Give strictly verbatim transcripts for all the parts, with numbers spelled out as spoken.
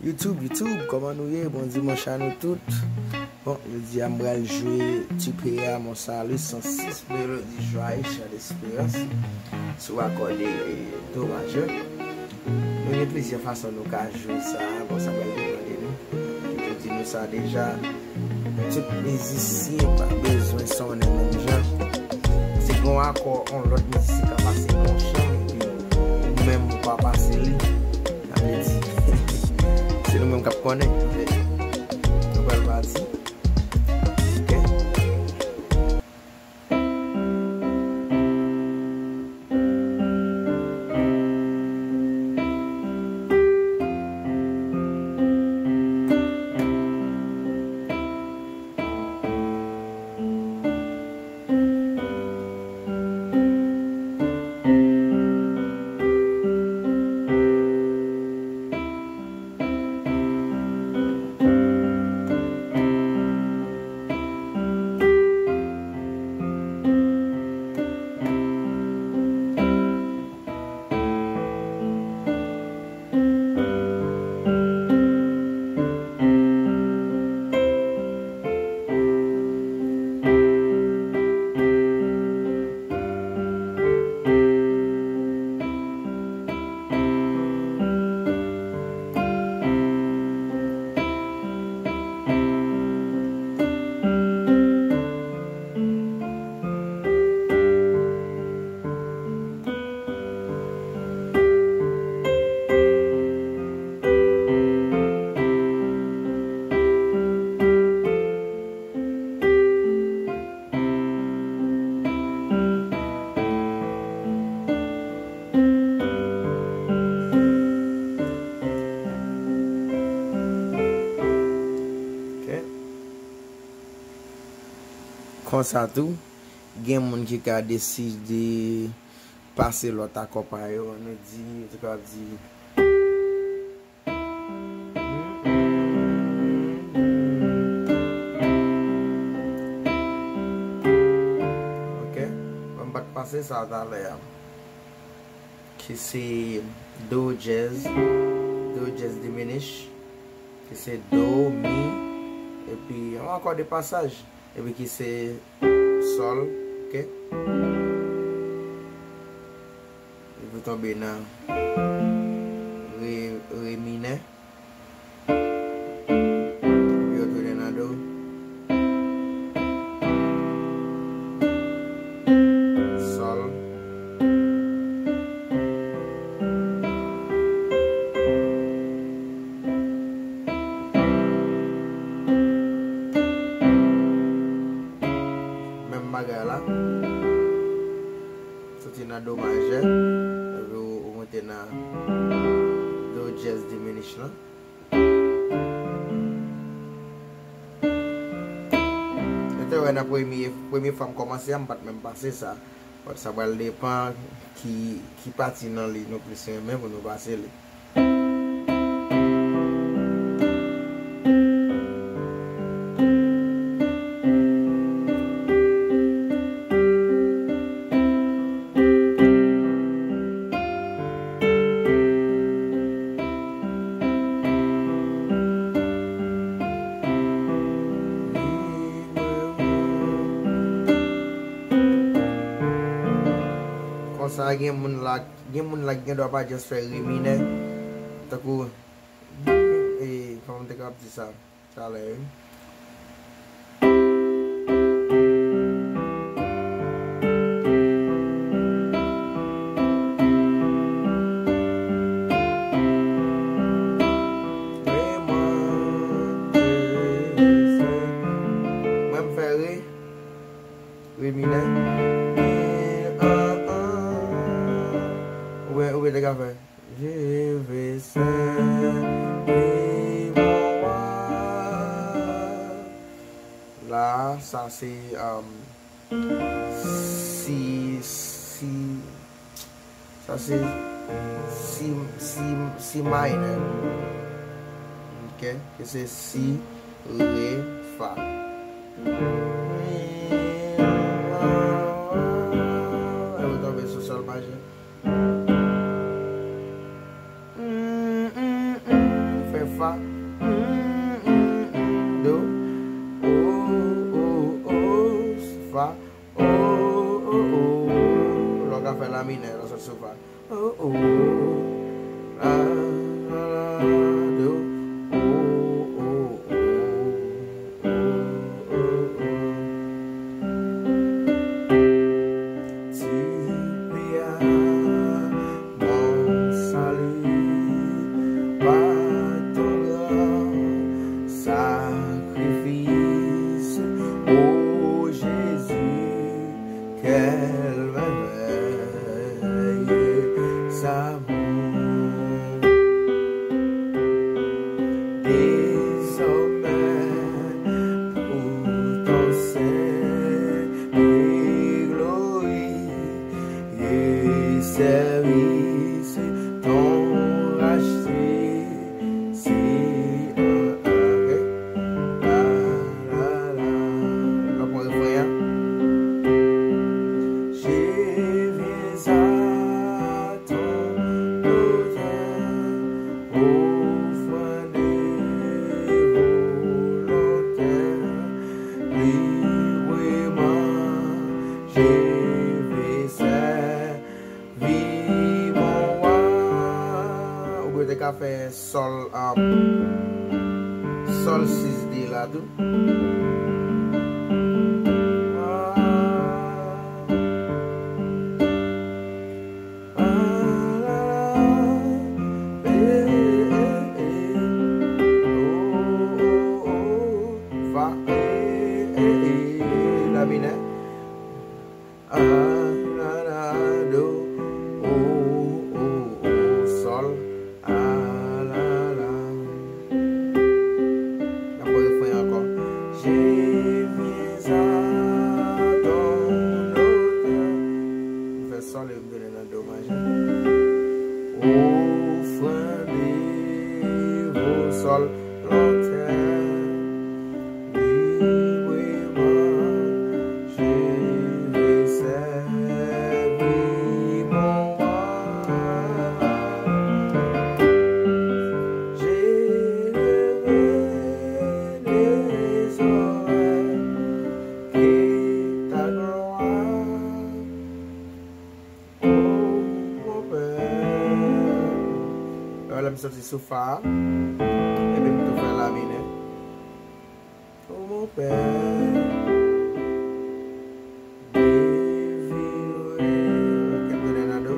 YouTube, YouTube, kòman nou ye? Bon dimanch a nou tout. Bon, jodi a m pral jwe Ti P A, Mon Salut, san sis, Melodi Jwaye, Chan Desperans. Sou akò de, e, do majè. Nou gen plizyè fason nou ka jwe sa, bon, sa pral depann de nou. M te di nou sa deja, tout mizisyen pa bezwen sonnen menm jan. Si gen yon akò, yon lòt mizisyen ka pase nan yon chan, epi ou menm ou pa pase li, sa vle di, se nou menm k ap konnen. Nou pral pati. Ok? Ok. Konsa tou, gen moun ki ka deside pase lòt akò pa yo, nou di, yo te ka di, ok, bon, m pa t pase sa talè a. Ki se do dyèz, do dyèz diminish, ki se do, mi, epi yon akò de pasaj, epi ki se sòl, ok? Epi tonbe nan re, re minè. Epi yo tounen nan do. Sòl. Menm bagay la. Soti nan do majè, epi ou, ou monte nan do dyèz diminish lan. Mwen te wè nan premye, premye fwa m kòmanse a, m pa t menm pase sa. But sa pral depann ki, ki pati nan li nou plis renmen pou nou pase li. Konsa gen moun la, gen moun la ki gen dwa pa just fè re minè. Tankou, e, kòman m te kapab di sa? Talè wi. Mwen m fè re, re minè. Oubyen, oubyen te ka fè. Je vais servir mon roi. La, sa se, um, si, si, sa se si, si, si minor. Ok, ki se si, re, fa. E ou tonbe sou sòl majè. Mm, mm, mm. Fè Mm, mm, mm, do. O, o, o, fa. O, o, o. Lè w ka fè la minè, lè w sot sou fa. O, o. La, la, la, do. O, o, o. O, o, o. Tu payas mon salut par ton grand sacrifice. Oh Jésus, quel merveilleux amour. Désormais, pour ton saint et glorieux service, ton racheté si un, un, la, la, la. Repran refren an. Je viens à ton autel, offrande volontaire, librement je vais servir mon roi. Ou byen te ka fè sòl, um, sòl sis de la tou. Fa, e, e, e, la minè. A, la, la, do, o, o, o, sòl, a, la, la. N ap refren ankò. Je viens à ton autel. M fè sòl e m tounen nan do majè. Offrande, sòl, volontaire. Librement, je vais servir mon roi. J'élèverai désormais que ta gloire. Oh, mon Père. Lè m soti sou fa a, epi m tou fè la minè. Oh, mon Père, délivré, ok, m tounen nan do.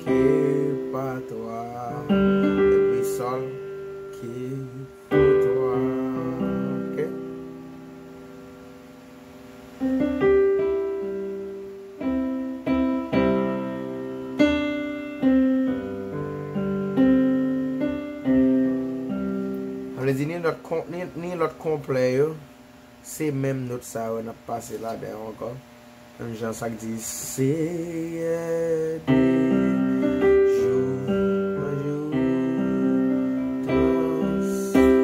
Que par toi, epi sòl, que pour toi, ok. Sa vle di ni lòt kon-, ni, ni lòt konplè yo, se menm nòt sa yo n ap pase ladan yo ankò. Menm jan sa k di, Seyè, de jou an jou, transfòm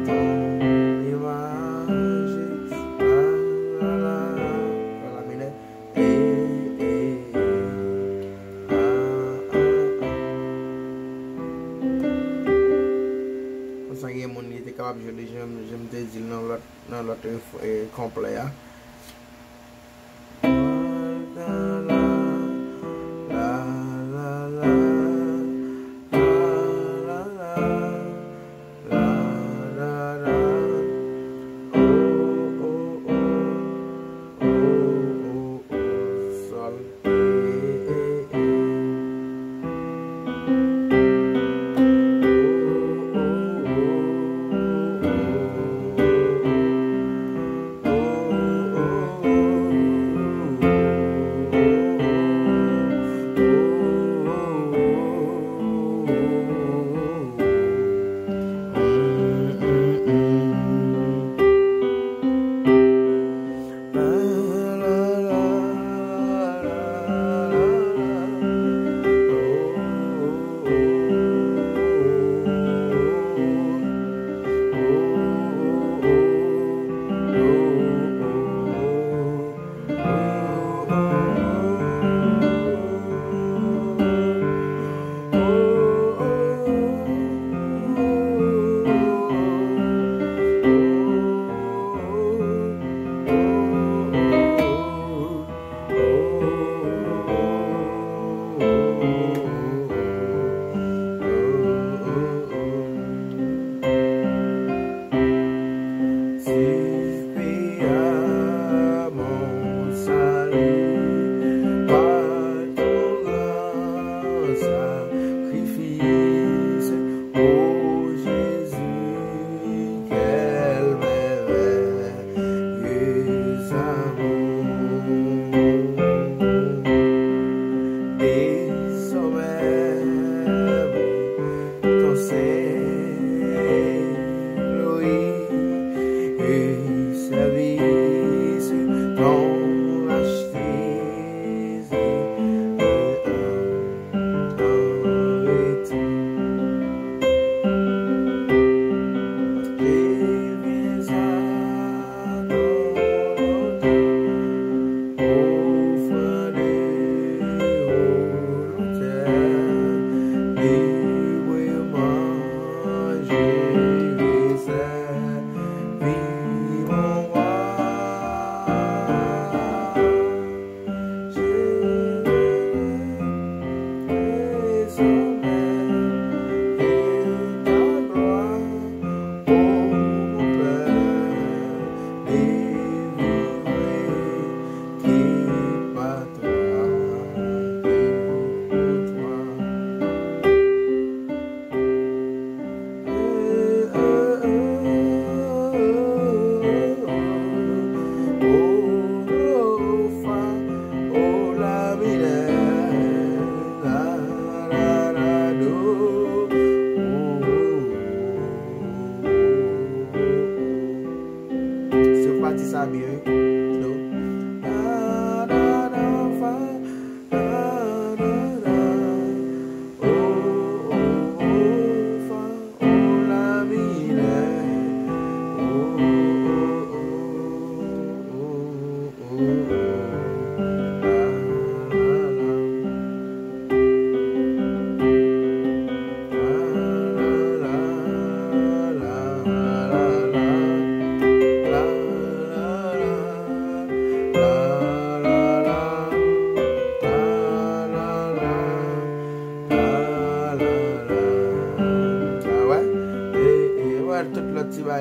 ton imaj, la, la, la, la minè, e, e, e, a, a, a. Konsa gen moun ki te kapab jwe li jan, jan m te di l nan lòt, nan lòt, e, konplè a. Sòl.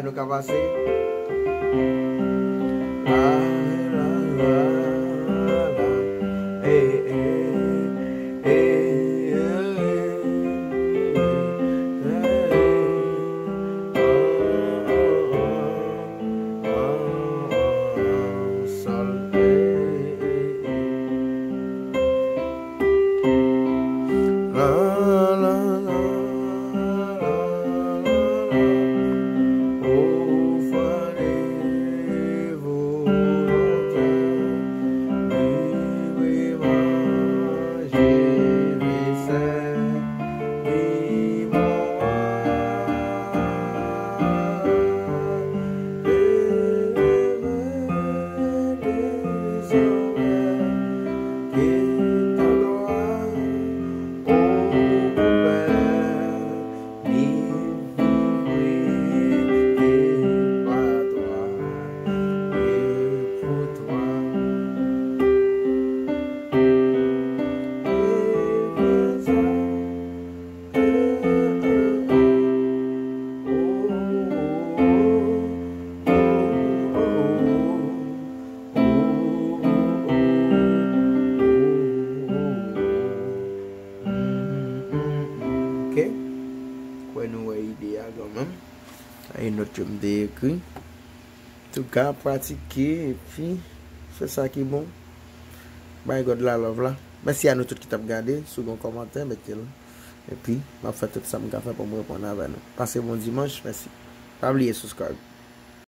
Nou ka pase. La, la, la, la. Ey, ey, ey, ey, ey, ey. Sòl, ey, ey, ey. La, la, la, la, la, la. Ofrann e volontè, libreman je vais servir mon roi. Élève désormais que ta gloire, ô mon Père, ni vivre que par toi et pour toi. Ok. Kwè nou wè ide a kanmenm. Sa e nòt yo m te ekri. Antouka, pratike, epi fè sa ki bon. Bay God la love la. Mèsi a nou tout ki t ap gade. Si w gen yon kòmantè, mete l. Epi, m ap fè tout sa m ka fè pou m reponn avè nou. Pase bon dimanch, mèsi. Pa bliye subscribe.